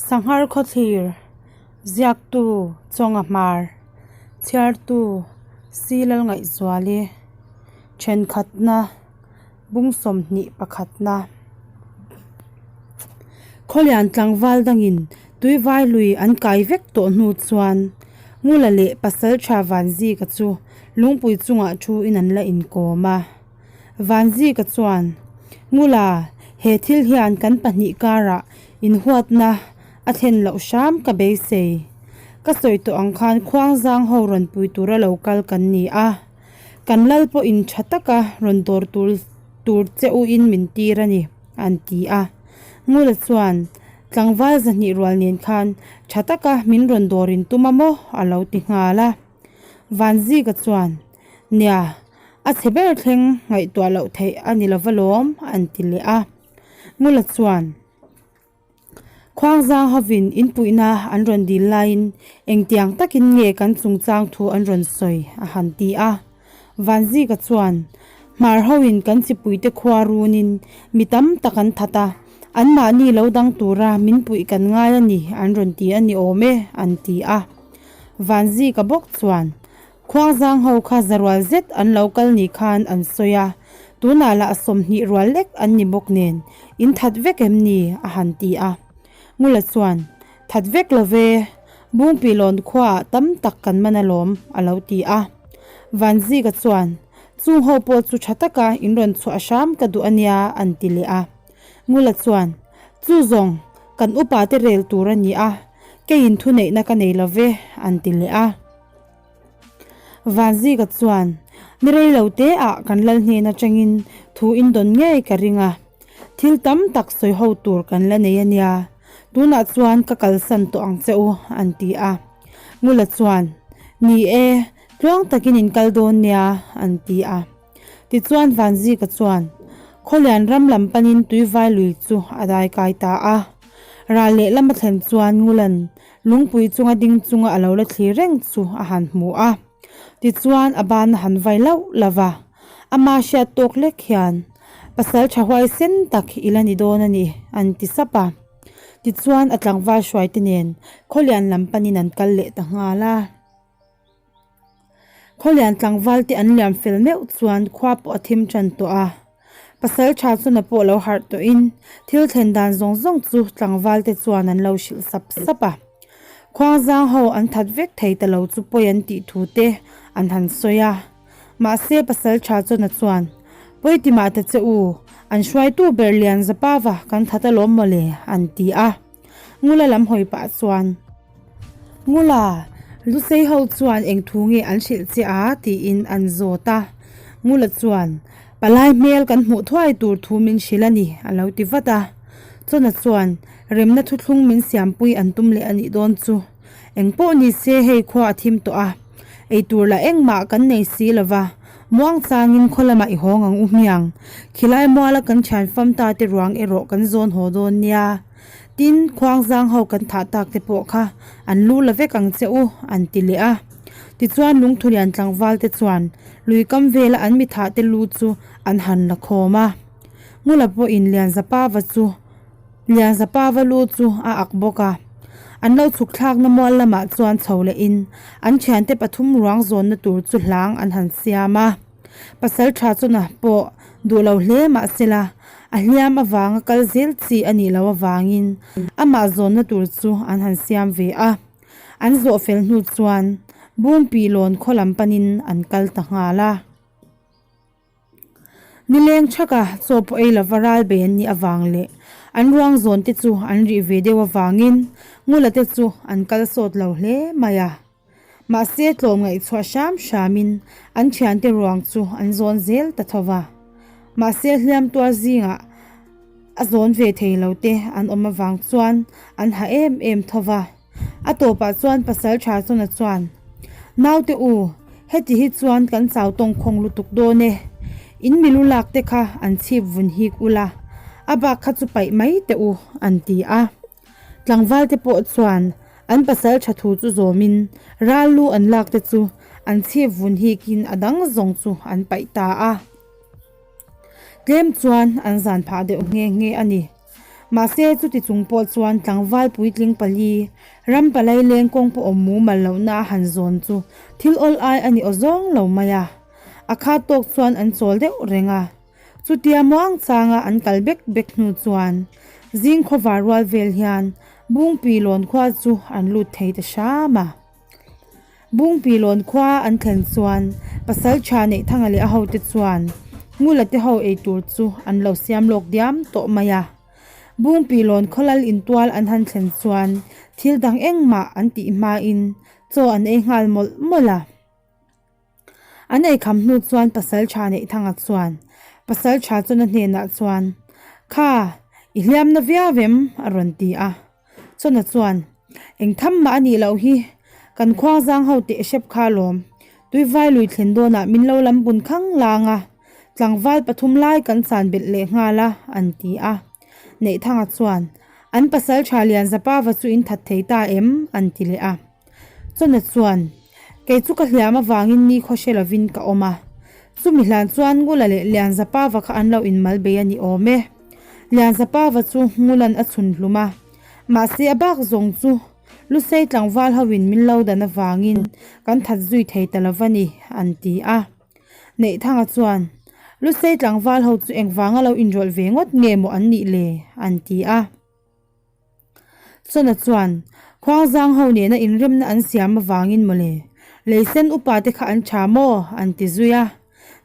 Sanghar Khawthlir, Ziaktu, Chawnga Hmar, Chhiartu, Silal Ngaihzuali, Thenkhatna, Bung 21 pakhatna. Khawlian tlangval dangin Tuivai lui an kai vek tawh hnu chuan Ngula leh Pasaltha Vanzika chu lungpui chungah thuin an la inkawm a. Vanzika chuan, Ngula, he thil hian kan pahnih karah inhuatna a thlen loh hram ka beisei. Ka sawi tawh ang khan khuangzang ho rawn pui tura lo kal kan ni a. Kan lal pawhin tha taka rawn dawr tur tur che u in min tir a ni, an ti a. Ngula chuan, Tlangval zahnih rual nen khan tha taka min rawn dawr in tum a maw? a lo ti nghal a. Vanzika chuan, Nia, a chhe ber thleng ngaihtuah loh theih a ni lova lawm, an ti leh a. Ngula chuan, Khuangzang hovin inpuihna an rawn dil laiin engtiang takin nge kan chungchang thu an rawn sawi? a han ti a. Vanzika chuan, Hmar hoin kan chipuite khua runin mi tam tak an that a, anmahni lo dang tura min puih kan ngai a ni an rawn ti a ni awm e, an ti a. Vanzika bawk chuan, Khuangzang ho kha zarual zet an lo kal ni khan an sawi a, tunah lah 20 rual lek an ni bawk nen, in that vek em ni? a han ti a. Ngula chuan, That vek lo ve, Bungpilawn khuaah tam tak kan man alawm, a lo ti a. Vanzika chuan, Chung ho pawh chu tha taka in rawn chhuah hram ka duh a nia, an ti leh a. Ngula chuan, Chu zawng, kan upate rel tur a ni a, keiin thuneihna ka nei lo ve, an ti leh a. Vanzika chuan, Ni rei lo te ah kan lal hnen atangin thu in dawn ngei ka ring a, thil tam tak sawi ho tur kan la nei a nia, tunah chuan ka kalsan tawh ang che u, an ti a. Ngula chuan, Ni e, tluang takin in kal dawn nia, an ti a. Tichuan Vanzika chuan Khawlian ram lam panin Tuivai lui chu a dai kai ta a. Ral lehlam a thlen chuan Ngulan lungpui chunga ding chunga a lo la thlir reng chu a han hmu a. Tichuan a ban a han vai lauh lauh va, ama hriat tawk lek hian, Pasal tha huai sen tak i la ni dawn a ni, an ti sap a. Tichuan a tlangval hruaite nen Khawlian lam panin an kal leh ta nghal a. Khawlian tlangval te an liam fel meuh chuan khua pawh a thim tan tawh a. Pasal tha chuna pawh lo harh tawhin thil thlen dan zawng zawng chu tlangval te chuan an lo hrilh sap sap a. Khuangzang ho an that vek thei ta lo chu pawi an tih thu te an han sawi a. Mahse pasal tha chuna chuan, Pawi ti mah ta che u, an hruaitu ber lian Zapava kan that alawm mawle an ti a. Ngula lam hawi pah chuan, Ngula, Lusei ho chuan eng thu nge an hrilh che a? tiin an zawt a. Ngula chuan, Palai hmel kan hmuh thuai tur thu min hrilh a ni, a lo ti vat a. Chawna chuan, Remna thuthlung min siampui an tum leh a nih dawn chu. Eng pawh ni se hei khua a thim tawh a, eitur lah engmah kan nei si lo va, muang changin khaw lamah i hawng ang u hmiang. Khilai muala kan thian fam ta te ruang erawh kan zawn haw dawn nia. Tin, khuangzang ho kan thah tak te pawh kha an lu la vek ang che u, an ti leh a. Tichuan lungthulian tlangval te chuan lui kam vela an mi thah te lu chu an han la khawm a. Ngula pawhin Lianzapava chu Lianzapava lu chu a ak bawk a. An lo chhuk thlakna mual lamah chuan chho lehin an thiante pathum ruang zawnna tur chu hlang an han siam a. Pasal tha chuna pawh duh lo hle mah sela, a hliam avanga kal zel chi a nih loh avangin amah zawnna tur chu an han siam ve a. An zawh fel hnu chuan Bungpi lawn khaw lam panin an kal ta nghal a. Nileng thaka chaw pawh ei lova ral bei an nih avang leh an ruang zawn te chu an rih ve deuh avangin Ngula te chu an kal sawt lo hle mai a. Mahse tlawm ngaihchhuah hram hramin an thiante ruang chu an zawn zel ta tho va. Mahse hliam tuar zingah a zawn ve thei lo te an awm avang chuan an ha em em tho va. A tawpah chuan pasal tha chawna chuan, Naute u, heti hi chuan kan chau tawng khawng lutuk dawn e. In milu lak te kha an chhip vun hik ula, a bak kha chu paih mai teh u, an ti a. Tlangval te pawh chuan an pasal tha thu chu zawmin ral lu an lak te chu an chhip vun hikin a dang zawng chu an paih ta a. Tlem chuan an zan phah deuh nghe nghe a ni. Mahse, chuti chung pawh chuan tlangval puitling pali, ram palai leng kawng pawh awm mumal lohna a han zawn chu thil awl ai a ni aw zawng lo mai a. A khat tawk chuan an chawl deuh reng a. Chutia muang changa an kal bek bek hnu chuan zing khawvar rual vel hian Bungpi lawn khua chu an lut thei ta hram a. Bungpi lawn khua an thlen chuan pasal tha neih thanga leh a hote chuan Ngula te ho ei tur chu an lo siam lawk diam tawh mai a. Bungpi lawn khawlal intual an han thlen chuan thil dang engmah an tih hmain chaw an ei nghal mawlh mawlh a. An eikham hnu chuan pasal tha neih thanga chuan pasal tha chuan a hnenah chuan, Kha, i hliamna viau em? a rawn ti a. Chawna chuan, Eng tham mah a nih loh hi, kan khuang zang ho teh hrep kha alawm. Tuivai lui thlen dawnah min lo lam bun khang lang a, tlangval pathum lai kan chan belh leh nghal a, an ti a. Neihthanga chuan, An pasal tha lian Zapava chu in that thei ta em? an ti leh a. Chawna chuan, Kei chu ka hliam avangin ni khaw hre lovin ka awm a. Chumi hlan chuan Ngula leh Lianzapava kha an lo inmal bei a ni awm e. Lianzapava chu Ngulan a chhun hlum a. Mahse a bak zawng chu Lusei tlangval hoin min lo dan avangin kan that zui thei ta lova ni, an ti a. Neihthanga chuan, Lusei tlangval ho chu engvanga lo inrawlh ve ngawt nge maw an nih le? an ti a. Chawna chuan, Khuangzang ho nena inremna an siam avangin mawle, Leisen upa te kha an tha maw? an ti zui a.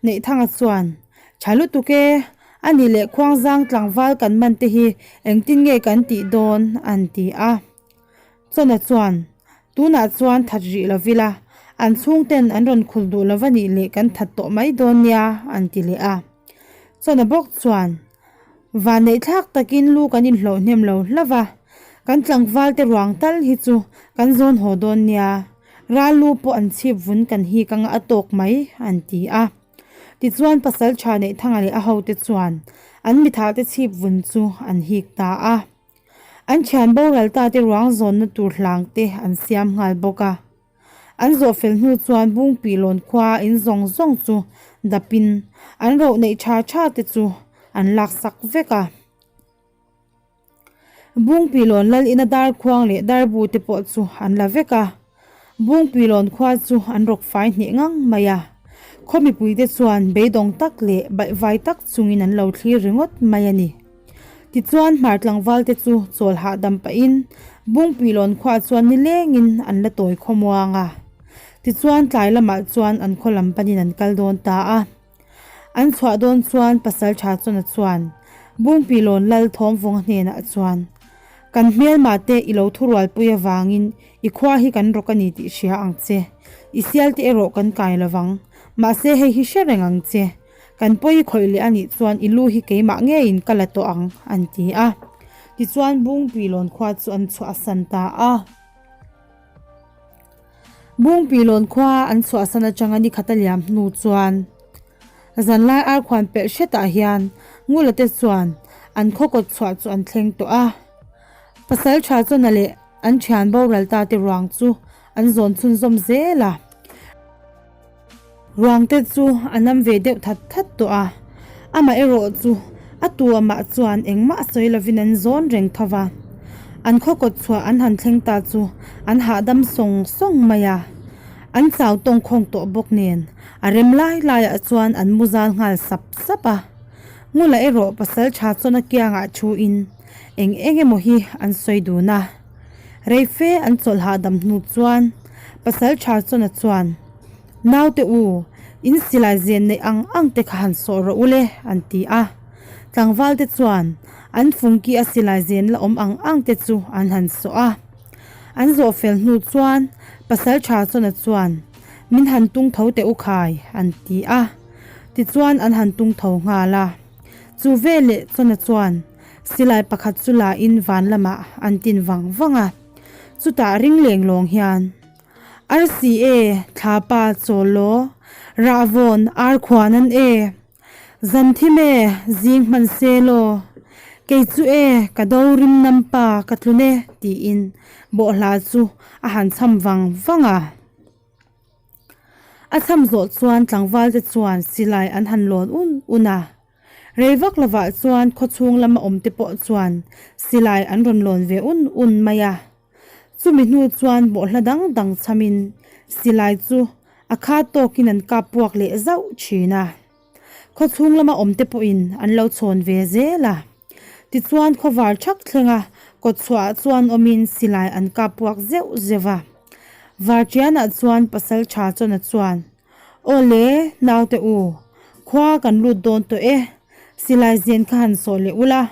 Neihthanga chuan, Tha lutuk e, a ni leh Khuangzang tlangval kan man te hi engtin nge kan tih dawn? an ti a. Chawna chuan, Tunah chuan that rih lo vila, an chhungten an rawn khul duh lo va nih leh kan that tawh mai dawn nia, an ti leh a. Chawna bawk chuan, Vanneih thlak takin lu kan inhlawh hnem lo hlauh va, kan tlangval te ruang tal hi chu kan zawn haw dawn nia, ral lu pawh an chhip vun kan hik anga a tawk mai, an ti a. Tichuan pasal tha neih thanga leh a hote chuan an mitha te chhip vun chu an hik ta a. An thian boral ta te ruang zawnna tur hlang te an siam nghal bawk a. An zawh fel hnu chuan Bungpi lawn khua in zawng zawng chu dapin an roh neih tha tha te chu an lak sak vek a. Bungpi lawn lal ina dar khuang leh dar bu te pawh chu an la vek a. Bungpi lawn khua chu an rawk fai hneh ngang mai a. Khaw mipui te chuan beidawng tak leh baihvai tak chungin an lo thlir ringawt mai a ni. Tichuan hmar tlangval te chu chawl hahdam pahin Bungpui lawn khuah chuan nilengin an la tawi khawmuang a. Tichuan tlai lamah chuan an khaw lam panin an kal dawn ta a. An chhuah dawn chuan pasal tha chawna chuan Bungpui lawn lal thawmvunga hnenah chuan, Kan hmelma te i lo thurualpui avangin i khua hi kan rawk a ni tih hria ang che. I sial te erawh kan kai lovang. Mahse hei hi hre reng ang che. Kan pawi khawih leh a nih chuan i lu hi keimah ngeiin ka la tawh ang, an ti a. Tichuan Bungpui lawn khua chu an chhuahsan ta a. Bungpui lawn khua an chhuahsan atanga ni khat a liam hnu chuan zanlai arkhuan pelh hretah hian Ngula te chuan an khaw kawt chhuah chu an thleng tawh a. Pasal tha chawna leh an thian boral ta te ruang chu an zawn chhunzawm zel a. Ruang te chu a nam ve deuh that that tawh a, amah erawh chu a tu amah chuan engmah sawi lovin an zawn reng tho va. An khaw kawt chhuah an han thleng ta chu an hahdam sawng sawng mai a, an chau tawng khawng tawh bawk nen a rem lai laiah chuan an mu zal nghal sap sap a. Ngula erawh pasal tha chuan a kiangah thuin eng eng emaw hi an sawi dun a. Reife an chawlh hahdam hnu chuan pasal tha chuan a chuan. Naute u, in silai zen neih ang ang te kha han sawh rawh u le, an ti a. Tlangval te chuan an fungki a silai zen la awm ang ang te chu an han sawh a. An zawh fel hnu chuan pasal tha chawna chuan, Min han tung tho teh u khai, an ti a. Tichuan an han tung tho nghal a. Chu veleh chawna chuan silai pakhat chu la in van lamah an tin vang vang a. Chutah ring leng lawng hian. Arsi e, thla pa chawl law, rah vawn ar khuan an e. Zan thim e, zing hman se law, kei chu e, ka do rim nam pa ka tlun e, tiin bawhhla chu a han cham vang vang a. A cham zawh chuan tlangval te chuan silai an han lawn un un a. Rei vak lovah chuan khawchhung lama awm te pawh chuan silai an rawn lawn ve un un mai a. Chumi hnu chuan bawhhla dang dang chhamin silai chu a khat tawkin an kap puak leh zauh thin a. Khawchhung lama awm te pawhin an lo chhawn ve zel a. Tichuan khawvar thak thlenga kawtchhuahah chuan awmin silai an kap puak zeuh zeuh a. Varṭianah chuan pasal tha chawna chuan, Aw le, naute u, khua kan lut dawn tawh e, silai zen kha han sawh leh ula,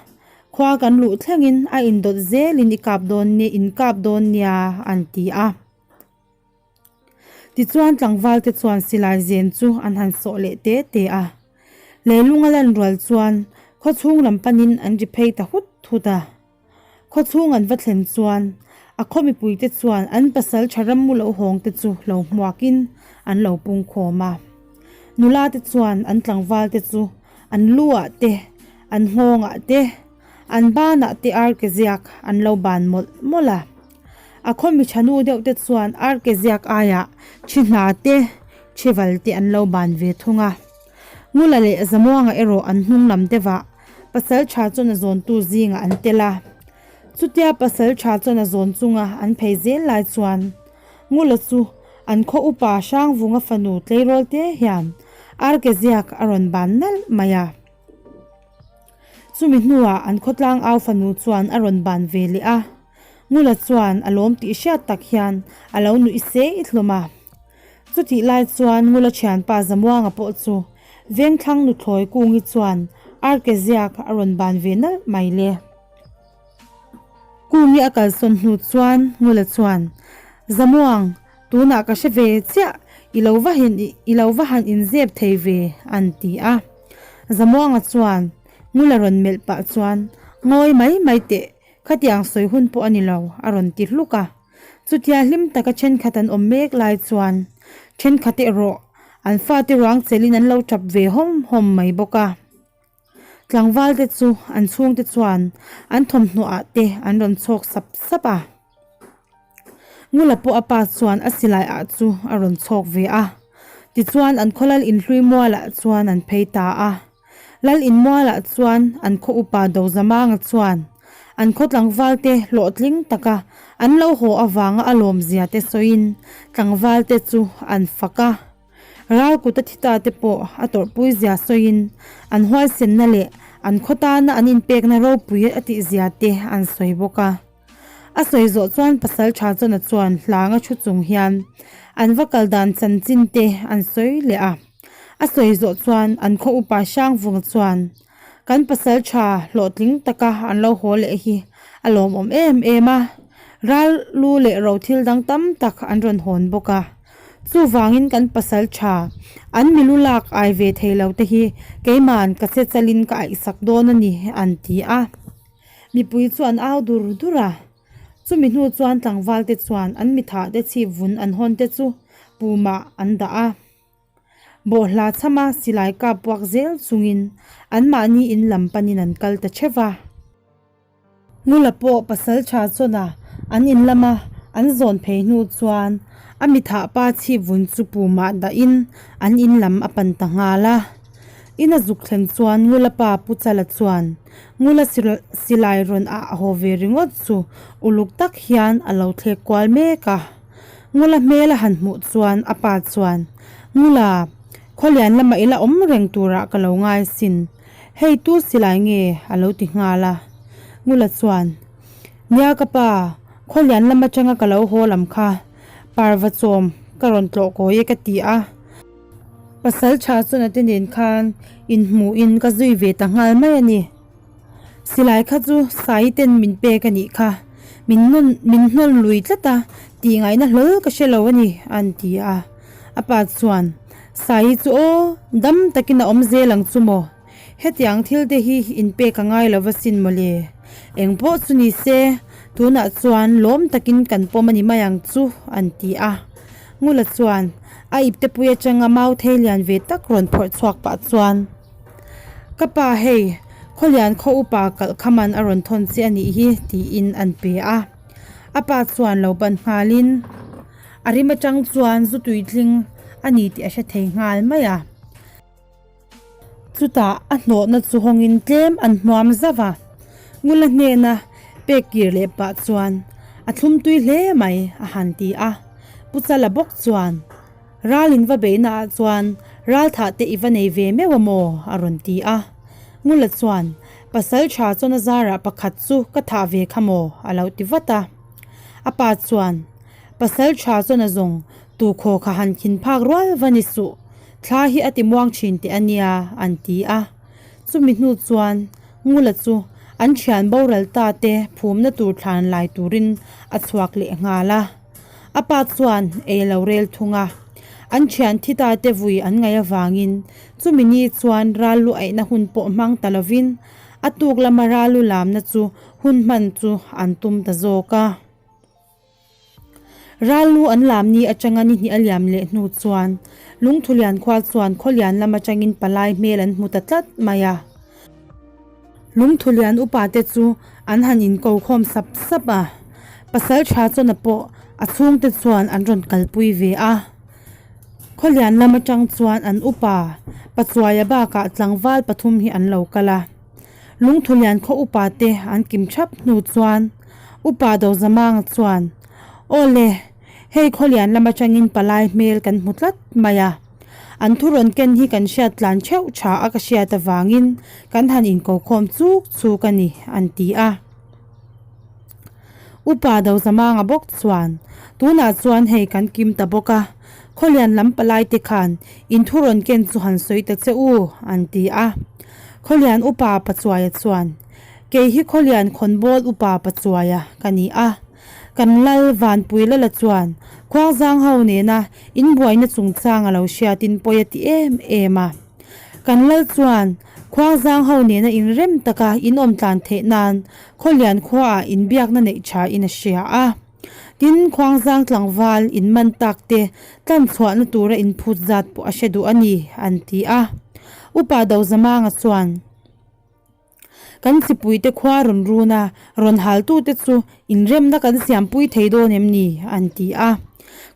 khua kan luh thlengin a indawt zelin i kap dawn nia, in kap dawn nia, an ti a. Tichuan tlangval te chuan silai zen chu an han sawh leh te te a. Leilung a lan rual chuan khawchhung lam panin an ri phei ta hut hut a. Khawchhung an va thlen chuan a khaw mipui te chuan an pasal tha rammu lo hawng te chu lo hmuakin an lo pung khawm a. Nula te chuan an tlangval te chu an lu ah te, an nghawng ah te, an banah te arke ziak an lo ban mawlh mawlh a. A khaw mi tha nu deuh te chuan arke ziak aiah thi hna te, thi val te an lo ban ve thung a. Ngula leh Zamuanga erawh an hnung lam deuhah pasal tha chuan a zawntu zingah an tel a. Chutia pasal tha chuan a zawn chunga an phei zel lai chuan Ngula chu an khaw upa Hrangvunga fanu tleirawl te hian arke ziak a rawn ban nalh mai a. Chumi hnuah an khawtlang au fanu chuan a rawn ban ve leh a. Ngula chuan a lawm tih hriat tak hian a lo nuih se i hlawm a. Chutih lai chuan Ngula thianpa Zamuanga pawh chu Vengthlang nuthlawi Kungi chuan arke ziak a rawn ban ve nalh mai le. Kungi a kalsawn hnu chuan Ngula chuan, Zamuang, tunah ka hre ve chiah, i lo va hin i lo va han inzep thei ve, an ti a. Zamuanga chuan Ngula rawn melh pah chuan, Ngawi mai mai teh, Khatiang sawi hun pawh a ni lo, a rawn ti hluk a. Chutia hlim taka thenkhat an awm mek lai chuan thenkhat erawh an fate ruang chelhin an lo tap ve hawm hawm mai bawk a. Tlangvalte chu an chhungte chuan an thawmhnaw ah te an rawn chhawk sap sap a. Ngula pawh a pa chuan a silai ah chu a rawn chhawk ve a. Tichuan an khawlal inhlui mualah chuan an phei ta a. Lal inmualah chuan an khaw upa Dozamanga chuan an khaw tlangvalte hlawhtling taka an lo haw avanga a lawmzia te sawiin tlangvalte chu an fak a. Ralkut a thi ta te pawh a tawrhpui zia sawiin an huaisenna leh an khaw tana an inpekna ropui a tihzia te an sawi bawk a. A sawi zawh chuan pasal tha chawna chuan hlanga thu chung hian an va kal dan chanchin te an sawi leh a. A sawi zawh chuan an khaw upa Hrangvunga chuan kan pasal tha hlawhtling taka an lo haw leh hi a lawmawm em em a, ral lu leh ro thil dang tam tak an rawn hawn bawk a. Chuvangin kan pasal tha an milu lak ai ve thei lo te hi keiman ka che chalin ka aihsak dawn a ni an ti a. Mipui chu an au dur dur a, chumi hnu chuan tlangval te chuan an mithah te chhip vun an hawn te chu pumah an dah a. Bawhhla chhama silai kap puak zel chungin anmahni in lam panin an kal ta theuh va. Ngula pawh pasal tha chawna an in lama an zawn phei hnu chuan a mithah pa chhip vun chu pumah dahin an in lam a pan ta nghal a. In a zuk thlen chuan Ngula pa Pu Chala chuan Ngula silai rawn ah haw ve ringawt chu uluk tak hian a lo thlek kual mek a. Ngula hmel a han hmuh chuan a pa chuan, Ngula, khawlian lama ila awm reng turah ka lo ngai sin. Hei tu silai nge? a lo ti nghal a. Ngula chuan, Nia ka pa, khawlian lam atanga ka lo haw lam kha parva chawm ka rawn tlawh kawi e ka ti a. Pasal tha chuan a te nen khan inhmuhin ka zui ve ta nghal mai a ni. Silai kha chu Sai ten min pek a nih kha, min nawn min hnawn lui tlat a, tih ngaihna hlawl ka hre lo a ni, a an ti a. A pa chuan, Sai chu aw, dam takin a awm zel ang chu maw? Hetiang thil te hi inpek a ngai lo va sin maw le? Eng pawh chu ni se, tunah chuan lawm takin kan pawm a ni mai ang chu, an ti a. Ngula chuan a iptepui atanga mau thei lian ve tak rawn phawrh chhuak pah chuan, Ka pa hei, Khawlian khaw upa kalh khaman a rawn thawn che a nih hi, tiin an pe a. A pa chuan lo ban nghalin a rim atang chuan zu tuitling a ni tih a hre thei nghal mai a. Chutah a hnawhna chu hawngin tlem an hmuam zauh a, Ngula hnena pek kir leh pah chuan a thlum tui hle mai a han ti a. Pu Chala bawk chuan, Ral in va beihna ah chuan ral thah te i va nei ve meuh a maw? a rawn ti a. Ngula chuan, Pasal tha chuan a zarah pakhat chu ka thah ve kha maw? a lo ti vat a. A pa chuan, Pasal tha chuan a zawng tu khaw kha han khin phak rual va ni suh, thla hi a ti muang thin teh a nia, an ti a. Chumi hnu chuan Ngula chu an thian boral ta te phumna tur thlan lai turin a chhuak leh nghal a. A pa chuan ei lo rel thung a, an thian thi ta te vui an ngaih avangin chumi ni chuan ral lu aihna hun pawh hmang ta lovin a tuk lama ral lu lamna chu hun hman chu an tum ta zawk a. Ral lu an lam ni atanga ni hnih a liam leh hnu chuan Lungthulian khua chuan Khawlian lam atangin palai hmel an hmu ta tlat mai a. Lungthulian upa te chu an han inko khawm sap sap a, pasal tha chawna pawh a chhungte chuan an rawn kalpui ve a. Khawlian lam atang chuan an upa Pachuaia bakah tlangval pathum hi an lo kal a. Lungthulian khaw upa te an kim thap hnu chuan Upa Dozamanga chuan, Aw le, hei Khawlian lam atangin palai hmel kan hmu tlat mai a. An thu rawn ken hi kan hriat tlan theuh tha a ka hriat avangin kan han inkokhawm chuk chuk a ni, an ti a. Upa Dozamanga bawk chuan, Tunah chuan hei kan kim ta bawk a, Khawlian lam palai te khan in thu rawn ken chu han sawi ta che u, an ti a. Khawlian Upa Pachuaia chuan, Kei hi Khawlian khawnbawl upa Pachuaia ka ni a, kan Lal Vanpui Lala chuan Khuangzang ho nena inbuaina chungchang a lo hriatin pawi a ti em em a. Kan Lal chuan Khuangzang ho nena inrem taka inawm tlan theih nan Khawlian khuaah inbiakna neih thain a hria a. Tin, Khuangzang tlangval inman tak te tlan chhuahna tura inphut zat pawh a hre duh a ni, an ti a. Upa Dozamanga chuan. Kan chipuite khua rawn run a, rawn haltute chu inremna kan siampui thei dawn em ni? an ti a.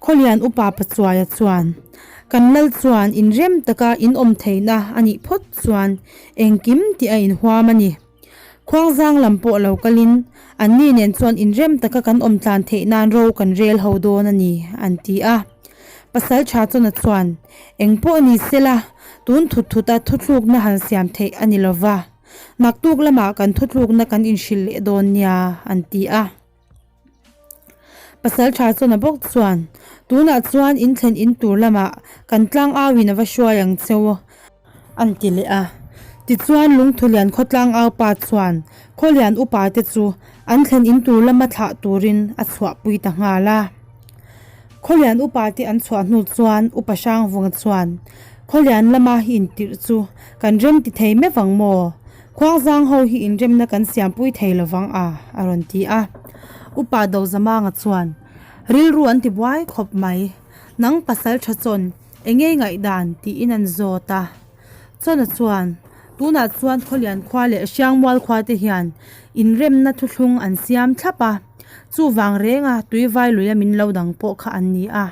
Khawlian upa Pachuaia chuan, Kan lal chuan inrem taka in awm theihna a nih phawt chuan engkim tih a inhuam a ni. Khuangzang lam pawh lo kalin anni nen chuan inrem taka kan awm tlan theih nan ro kan rel ho dawn a ni, an ti a. Pasal tha chawna chuan, Eng pawh ni sela, tun thut thuta thuthlukna han siam theih a ni lo va, naktuk lamah kan thuthlukna kan inhrilh leh dawn nia, an ti a. Pasal tha chawna bawk chuan, Tunah chuan in thlen in tur lamah kan tlang auin a va hruai ang cheu, an ti leh a. Tichuan Lungthulian khawtlang aupa chuan Khawlian upa te chu an thlen in tur lama thlah turin a chhuahpui ta nghal a. Khawlian upa te an chhuah hnu chuan Upa Hrangvunga chuan, Khawlian lama intirh chu kan rem ti thei meuh ang maw? Khuangzang ho hi inremna kan siampui thei lovang a, a rawn ti a. Upa Dozamanga chuan, Rilru an ti buai khawp mai. Nang pasal tha chawn Eng nge ngaihdan tiin an zawt a. Chawna chuan, Tunah chuan Khawlian khua leh Hriangmual khua te hian inremna thuthlung an siam thlap a, chuvang renga tuivai luia min lo dang pawh kha an ni a.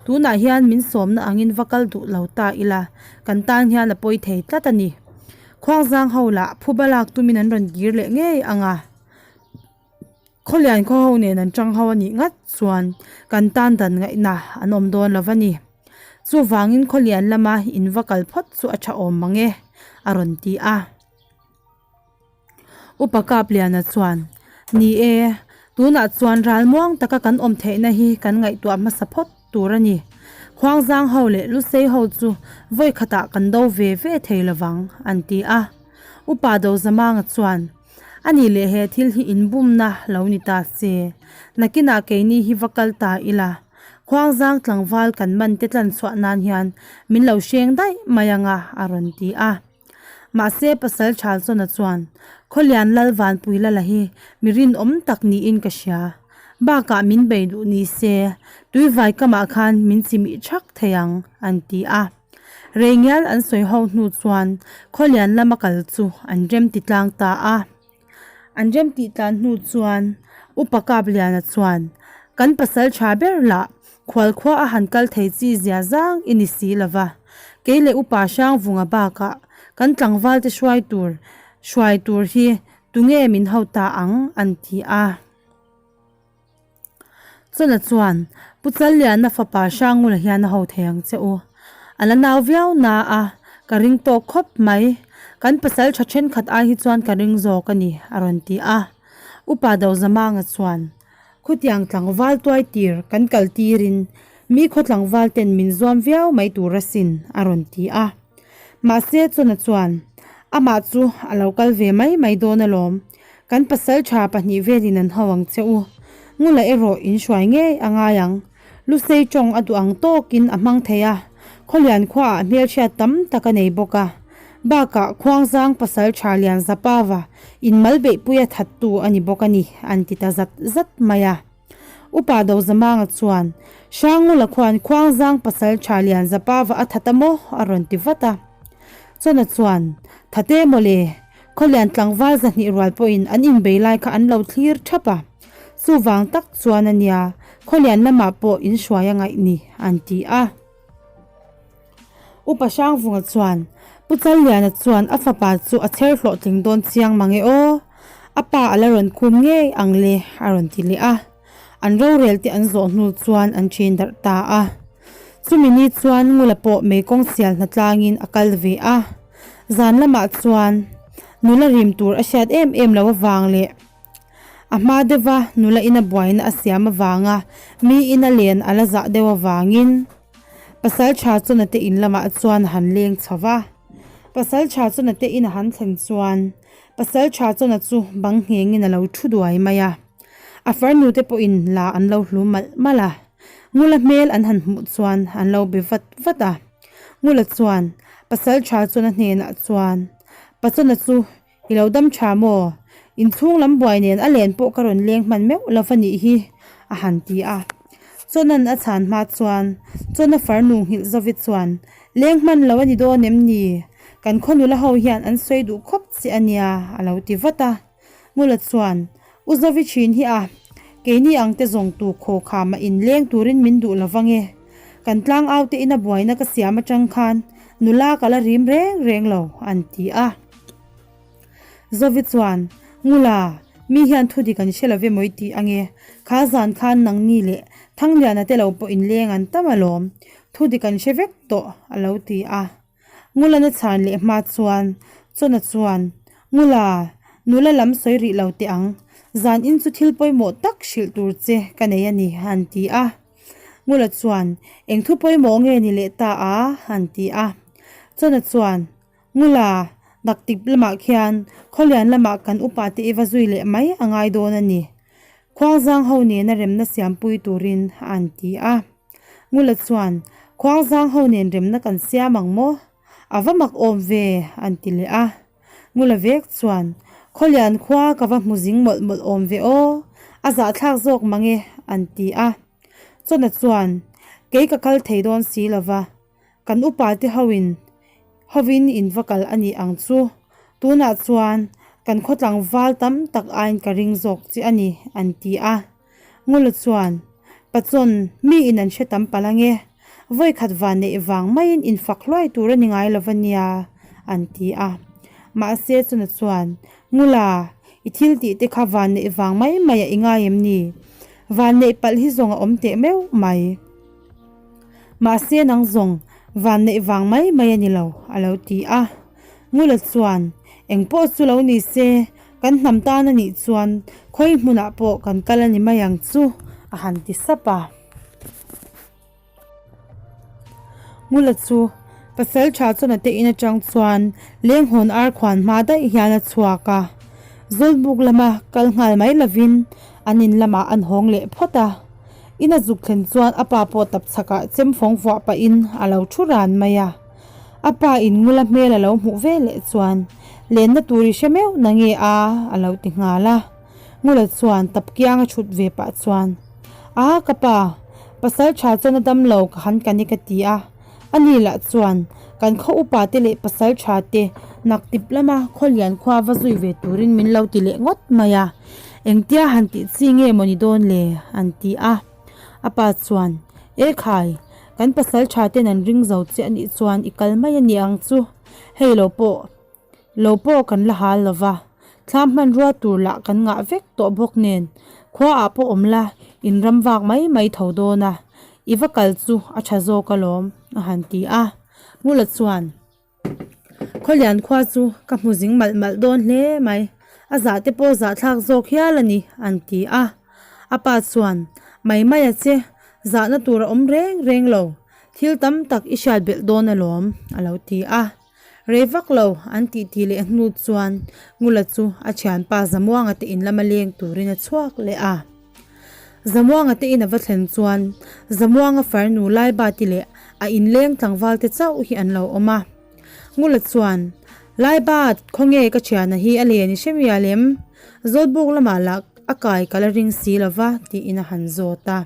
Tunah hian min sawmna angin va kal duh lo ta ila, kan tan hian a pawi thei tlat a ni. Khuangzang ho lah phuba lak tumin an rawn kir leh ngei ang a. Khawlian khaw ho nen an tang ho a nih ngat chuan kan tan dan ngaihna an awm dawn lo va ni. Chuvangin khawlian lama in va kal phawt chu a tha awm mang e, a rawn ti a. Upa Kapliana chuan, Ni e, tunah chuan ralmuang taka kan awm theihna hi kan ngaihtuah hmasa phawt tur a ni. Khuangzang ho leh Lusei ho chu vawi khatah kan do ve ve thei lovang, an ti a. Upa Dozamanga chuan, A nih leh he thil hi inbumna lo ni ta se, nakinah keini hi va kal ta ila, Khuangzang tlangval kan man te tlan chhuah nan hian min lo hreng daih mai anga a rawn ti a. Mahse Pasal Chalchawna chuan, Khawlian Lal Vanpui Lala hi mi rinawm tak niin ka hria. Bakah min bei duh ni se, tuivai kamah khan min chimih thak thei ang, an ti a. Reingial an sawi ho hnu chuan Khawlian lama kal chu an rem ti tlang ta a. An rem tih tlan hnu chuan Upa Kapliana chuan, Kan pasal tha ber lah khualkhua a han kal thei chi zia zang i ni si lo va, kei leh Upa Hrangvunga bakah Kan tlangvalte hruai tur hruai tur hi tunge min ho ta ang? an ti a. Chawna chuan, Pu Challiana fapa Hrangula hian a ho thei ang che u. A la nau viau na a, ka ring tawk khawp mai. Kan pasal tha thenkhat ai hi chuan ka ring zawk a ni, a rawn ti a. Upa Dozamanga chuan, Khutiang tlangval tuai tir kan kal tirin mi khaw tlangval ten min zuam viau mai tur asin, a rawn ti a. Mahse Chawna chuan, Amah chu a lo kal ve mai mai dawn alawm. Kan pasaltha pahnih velin an hau ang che u. Ngula erawh in hruai ngei a ngai ang. Lusei tawng a duh ang tawkin a hmang thei a, Khawlian khuaah hmelhriat tam tak a nei bawk a. Bakah Khuangzang pasaltha lian Zapava in mal beihpuia thattu a ni bawk a ni, an ti ta zat zat mai a. Upa Dozamanga chuan, Hrangngula khuan Khuangzang pasaltha lian Zapava a that a maw? a rawn ti vat a. Chawna chuan, Thate mawle, Khawlian tlangval zahnih rual pawhin an inbei lai kha an lo thlir thap a, chuvang tak chuan a nia, Khawlian lamah pawh inhruai a ngaih ni, an ti a. Upa Hrangvunga chuan, Pu Challiana chuan a fapa chu a chher hlawhtling dawn chiang mang e aw, a pa a la rawn khum ngei ang le, a rawn ti leh a. An rorel te an zawh hnu chuan an ṭhin darh ta a. Chumi ni chuan Ngula pawh meikawng sial hna tlangin a kal ve a. Zan lamah chuan nula rim tur a hriat em em lo avang leh a hma deuha nula ina buaina a siam avanga mi ina len a la zah deuh avangin Pasalṭha chuna te in lamah chuan a han leng chho va. Pasalṭha chuna te in a han thlen chuan Pasalṭha chuna chu bang nghengin a lo thu duai mai a. A farnu te pawhin la an lo hlu malh malh a, Ngula hmel an han hmuh chuan an lo be vat vat a. Ngula chuan pasal tha chuan a hnenah chuan, Pachawna chu i lo dam tha maw? Inchhung lam buai nen a len pawh ka rawn leng hman meuh lo va nih hi, a han ti a. Chawna'n a chhan hma chuan Chawna farnu nghilh zovi chuan, Leng hman lo a ni dawn em ni? Kan khaw nula ho hian an sawi duh khawp che a nia, a lo ti vat a. Ngula chuan, U Zovi thin hi a, keini ang te zawng tu khaw kha mah in leng turin min duh lo vang e. Kan tlang au te ina buaina ka siam atang khan nula ka la rim reng reng lo, an ti a. Zovi chuan, Ngula, mi hian thu dik an hre lo ve mawi tih ange, kha zan khan nangni leh Thangliana te lo pawh in leng an tam alawm, thu dik an hre vek tawh, a lo ti a. Ngulana chhan leh hma chuan Chawna chuan, Ngula, nula lam sawi rih lo teh ang, zan in chu thil pawimawh tak hrilh tur che ka nei a ni, han ti a. Ngula chuan, Eng thu pawimawh nge ni leh ta a? han ti a. Chawna chuan, Ngula, naktip lamah khian Khawlian lamah kan upa te i va zui leh mai a ngai dawn a ni. Khuangzang ho nena remna siampui turin an ti a. Ngula chuan, Khuangzang ho nen remna kan siam ang maw? A va mak awm ve, an ti leh a. Ngula vek chuan, Khawlian khua ka va hmu zing mawlh mawlh awm ve aw, a zahthlak zawk mang e, an ti a. Chawna chuan, Kei ka kal thei dawn si lo va, kan upa te hoin hovin in va kal a nih ang chu. Tunah chuan kan khaw tlangval tam tak aiin ka ring zawk che a ni, an ti a. Ngula chuan, Pachawn, mi in an hre tam palh ange. Vawi khat van neih vang maiin in fak hluai tur a ni ngai lo va nia, an ti a. Mahse chuna chuan, Ngula, i thil tih te kha van neih vang mai mai a i ngai em ni? Van neih palh hi zawng a awm teh meuh mai. Mahse nang zawng, van neih vang mai mai a ni lo, a lo ti a. Ngula chuan, Eng pawh chu lo ni se, kan hnam tan a nih chuan khawi hmunah pawh kan kal a ni mai ang chu, a han ti sap a. Ngula chu pasal tha chuan a te in atang chuan lenghawn ar khuan hma daih hian a chhuak a. Zawlbuk lama kal nghal mai lovin an in lamah an hawng leh phawt a. In a zuk thlen chuan a pa pawh tap chhakah chem fawng vuah pahin a lo thu ran mai a. A pa in ngula hmel a lo hmuh ve leh chuan lenna tur i hre meuh na nge a? a lo ti nghal a. Ngula chuan tap kiang a thut ve pah chuan, A ka pa, pasal tha chuan a dam lo ka han ka ni ka ti a. Ani lah chuan kan khaw upa te leh pasal tha te nak tip lama khawlian khua va zui ve turin min lo ti leh ngawt mai a. Engtia han tih chi nge maw ni dawn le? an ti a. A pa chuan, E khai, kan pasal tha ten an ring zo che a nih chuan i kal mai a ni ang chu. Hei lo pawh lo pawh kan la hal lo va, thlam hmanrua tur lah kan ngah vek tawh bawk nen khua ah pawh awm la in ram vak mai mai tho dawn a, i va kal chu a tha zawk alawm a han ti a. Ngula chuan. Khawlian khua chu ka hmu zing malh malh dawn hle mai, a zah te pawh zah thlak zawk hial a ni an ti a. A pa chuan, Mai mai a che, zahna tur a awm reng reng lo, thil tam tak i hriat belh dawn alawm a lo ti a. Rei vak lo an tih tih leh hnu chuan Ngula chu a thianpa Zamuanga te in lama leng turin a chhuak leh a. Zamuanga te in a va thlen chuan Zamuanga farnu Laibati leh a inleng tlangval te chauh hi an lo awm a. Ngula chuan, Laibat, khawnge ka thiana hi a len i hre mial em? Zawlbuk lamah lah a kai ka la ring si lo va, tiin a han zawt a.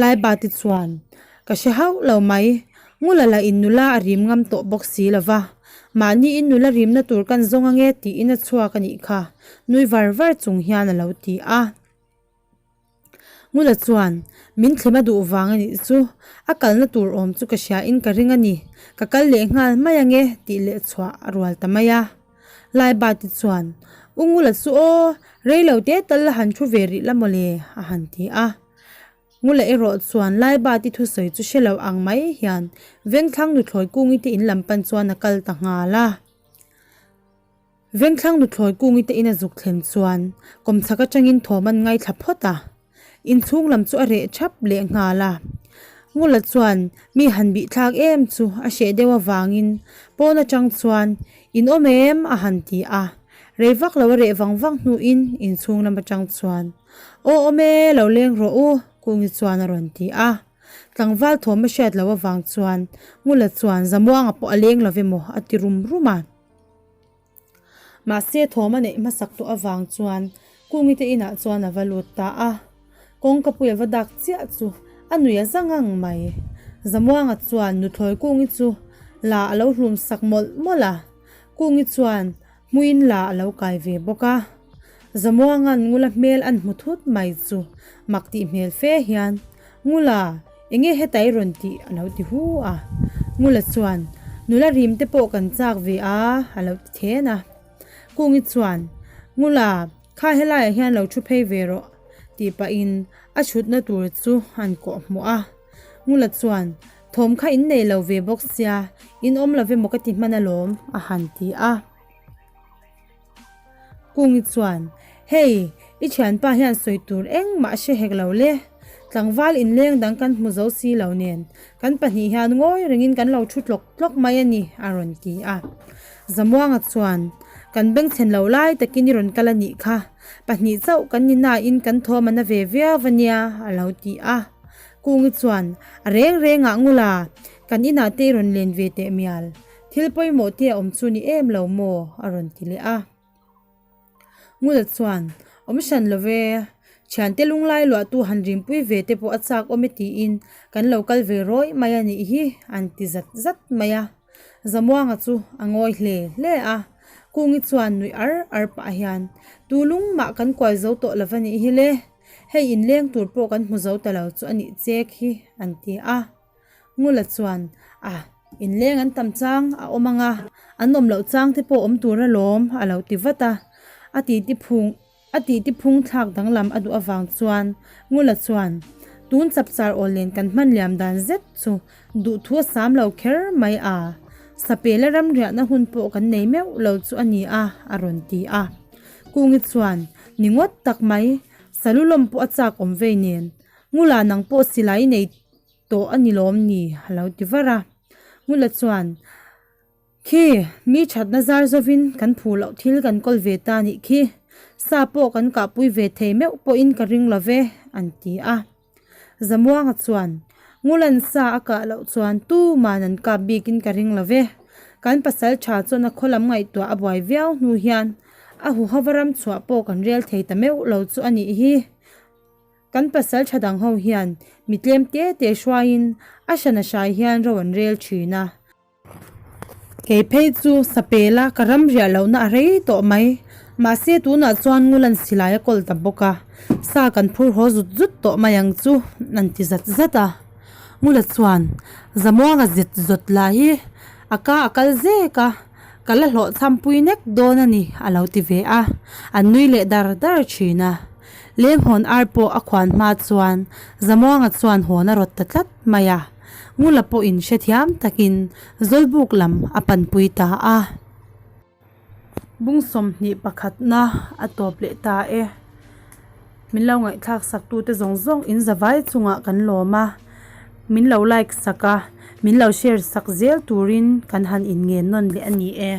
Laibati chuan, Ka hre hauh lo mai, Ngula lah in nula a rim ngam tawh bawk si lo va, mahni in nula rimna tur kan zawng ange tiin a chhuak a nih kha, nui var var chung hian a lo ti a. Ngula chuan, Min thlem a duh vang a nih chu, a kalna tur awm chu ka hria in ka ring a ni, ka kal leh nghal mai ange tih leh chhuah a rual ta mai a. Laibati chuan, U Ngula chu aw, rei lo te tal la han thu ve rih la mawle a han ti a. Ngula erawh chuan Laibati thusawi chu hre lo ang mai hian Vengthlang nuthlawi kungi te in lam pan chuan a kal ta nghal a. Vengthlang nuthlawi kungi te in a zuk thlen chuan kawmchhak atangin thawm an ngaithla phawt a, inchhung lam chu a reh thap leh nghal a. Ngula chuan mi han bih thlak em chu a hreh deuh avangin pawn atang chuan in awm em a han ti a, rei vak lo a reh vang vang hnuin inchhung lam atang chuan aw awm e lo leng rawh u kungi chuan a rawn ti a. Tlangval thawm a hriat loh avang chuan Ngula chuan Zamuanga pawh a leng lo ve maw a ti rum rum a. Mahse thawm a neih hmasak tawh avang chuan Kungi te inah chuan a va lut ta a. Kawngka pui a va dak chiah chu a nui a za ngang mai. Zamuanga chuan nuthlawi Kungi chu la a lo hlum sak mawlh mawlh a, Kungi chuan hmuin la a lo kai ve bawk a. Zamuanga'n Ngula hmel an hmu thut mai chu mak tih hmel fe hian, Ngula, enge heta i rawn tih? a lo ti hu a. Ngula chuan, Nula rim te pawh kan chak ve a, a lo ti then a. Kungi chuan, Ngula, kha helaiah hian lo thu phei ve rawh, tih pahin a chhutna tur chu an kawh hmuh a. Ngula chuan, Thawm kha in nei lo ve bawk sia, in awm lo ve maw ka ti hman alawm, a han ti a. Kungi chuan, Hei, i thianpa hian sawi tur engmah a hre hek lo le. Tlangval inleng dang kan hmu zo si lo nen, kan pahnih hian ngawi rengin kan lo thu tlawk tlawk mai a ni, a rawn ti a. Zamuanga chuan, Kan bengchhen lo lai takin i rawn kal a nih kha, pahnih chauh kan ni nain kan thawm a na ve viau a nia, a lo ti a. Kungi chuan, A reng rengah Ngula, kan inah te i rawn len ve teh mial. Thil pawimawh te a awm chu ni em lo maw? a rawn ti leh a. Ngula chuan, Awm hran lo ve, thiante lunglai luahtu han rimpui ve te pawh a chak awm e tiin kan lo kal ve rawih mai a nih hi an ti zat zat mai a. Zamuanga chu a ngawi hle hle a. Kungi chuan nuih ar ar pah hian, Tu lung mah kan kuai zo tawh lo va nih hi le, hei inleng tur pawh kan hmu zo ta lo chu a nih chek hi an ti a. Ngula chuan, A, inleng an tam chang a awm ang a, an awm loh chang te pawh awm tur alawm, a lo ti vat a. A titi phung, a titi phung thlak danglam a duh avang chuan Ngula chuan, Tun chapchar awl nen kan hman liam dan zet chu duhthu a sam lo kher mai a, Sapela ramriahna hun pawh kan nei meuh lo chu a ni a, a rawn ti a. Kungi chuan, Ni ngawt tak mai, salu lawm pawh a chak awm vei nen, Ngula nang pawh silai nei tawh a ni lawm ni? a lo ti var a. Ngula chuan, Khi, mi thatna zar zawin kan phu loh thil kan kawl ve ta nih khi. Sa pawh kan kahpui ve thei meuh pawhin ka ring lo ve, an ti a. Zamuanga chuan, Ngula'n sa a kah loh chuan tuman an kap bikin ka ring lo ve. Kan pasal tha chuan a khaw lam ngaihtuah a buai viau hnu hian a huhava ram chhuah pawh kan rel thei ta meuh lo chu a nih hi. Kan pasal tha dang ho hian mi tlem te te hruaiin a hran a hrai hian ro an rel thin a. Kei phei chu sapela ka ram riah lohna a rei tawh mai. Mahse tunah chuan Ngulan silai a kawl ta bawk a, sa kan phur haw zut zut tawh mai ang chu an ti zat zat a. Ngula chuan Zamuanga zet zawt lah hi. A ka a kal zek a, ka la hlawhchhampui nek dawn a ni, a lo ti ve a. An nui leh dar dar thin a. Lenghawn ar pawh a khuan hma chuan Zamuanga chuan hawn a rawt ta tlat mai a. Ngula pawhin hrethiam takin Zawlbuk lam a panpui ta a. Bung 21 na a tawp leh ta e. Min lo ngaihthlak sak tute zawng zawng in zavai chungah kan lawm a, min lo like sak a, min lo share sak zel turin kan han inngen nawn leh a ni e.